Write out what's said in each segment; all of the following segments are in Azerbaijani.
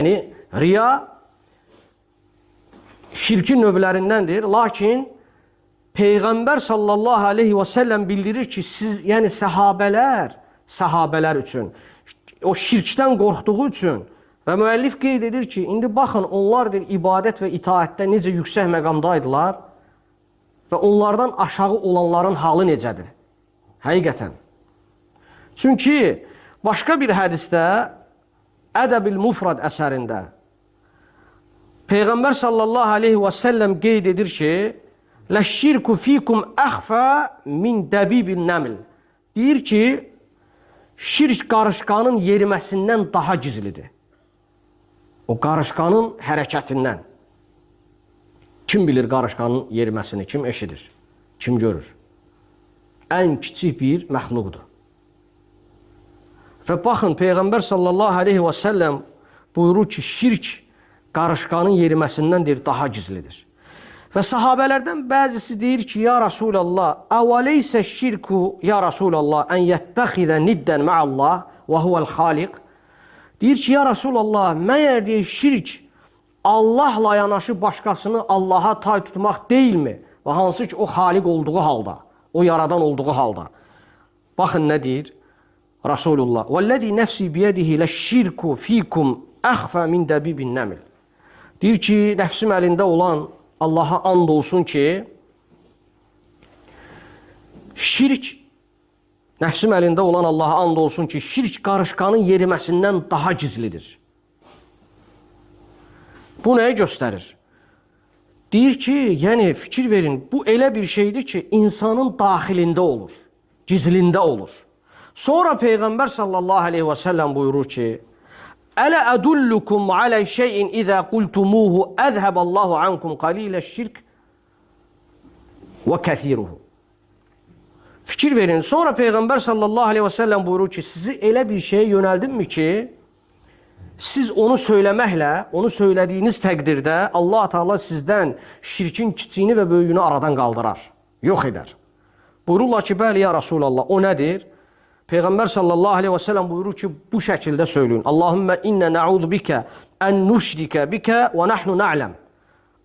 Yəni riya şirkin növlərindəndir. Lakin Peyğəmbər sallallahu aleyhi və səlləm bildirir ki, siz, yəni səhabələr üçün o şirkdən qorxduğu üçün və müəllif qeyd edir ki, indi baxın onlar deyir, ibadət və itaətdə necə yüksək məqamdaydılar və onlardan aşağı olanların halı necədir? Həqiqətən. Çünki başqa bir hədisdə Ədəbil Mufrad əsərində Peyğəmbər sallallahu aleyhi və səlləm qeyd edir ki, Ləşşirku fikum əxfə min dəbibin nəml. Deyir ki, şirk qarışqanın yeriməsindən daha gizlidir. O qarışqanın hərəkətindən. Kim bilir qarışqanın yeriməsini, kim eşidir, kim görür? Ən kiçik bir məxluqdur. Və baxın, Peyğəmbər sallallahu aleyhi və səlləm buyurur ki, şirk qarışqanın yeriməsindən deyir, daha gizlidir. Və sahabələrdən bəzisi deyir ki, ya Rasulallah, əvəleysə şirku, ya Rasulallah, ən yəttəxizə niddən məallah və huvəl xaliq. Deyir ki, ya Rasulallah, məyər deyir, şirk Allahla yanaşı başqasını Allaha tay tutmaq deyilmi? Və hansı ki, o xaliq olduğu halda, o yaradan olduğu halda. Baxın nə deyir? Rasulullah. Vəllazi nəfsi biyedihi leşşirku fikum əxfə min dəbibin nəml. Deyir ki, nəfsim əlində olan Allaha and olsun ki, şirk nəfsim əlində olan Allaha and olsun ki, şirk qarışqanın yeriməsindən daha gizlidir. Bu nəyi göstərir? Deyir ki, yəni fikir verin, bu elə bir şeydir ki, insanın daxilində olur, gizlində olur. Sonra Peyğəmbər sallallahu aleyhi və səlləm buyurur ki, Ələ ədullukum alə şeyin izə qultumuhu əzhəballahu ankum qalilə şirk və kəsiruhu. Fikir verin. Sonra Peyğəmbər sallallahu aleyhi və səlləm buyurur ki, sizi elə bir şeyə yönəldimmi ki, siz onu söyləməklə, onu söylədiyiniz təqdirdə Allah Teala sizdən şirkin kiçiyini və böyüyünü aradan qaldırar, yox edər. Buyururlar ki, bəli ya Rasulallah, o nədir? Peyğəmbər sallallahu aleyhi və səlləm buyurur ki, bu şəkildə söyləyin. Allahümmə innə nəuzu bikə ən nüşrikə bikə və nahnu na'ləm.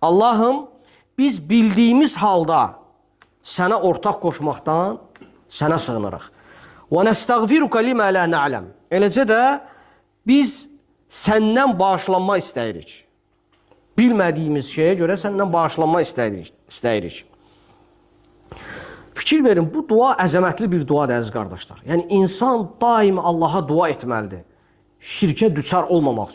Allahım, biz bildiyimiz halda sənə ortaq qoşmaqdan sənə sığınırıq. Və nəstəğfiruka limə la na'ləm. Eləcə də biz səndən bağışlanma istəyirik. Bilmədiyimiz şeyə görə səndən bağışlanma istəyirik. Fikir verin, bu dua əzəmətli bir duadır əziz qardaşlar. Yəni insan daim Allaha dua etməlidir. Şirkə düçar olmamaq üçün.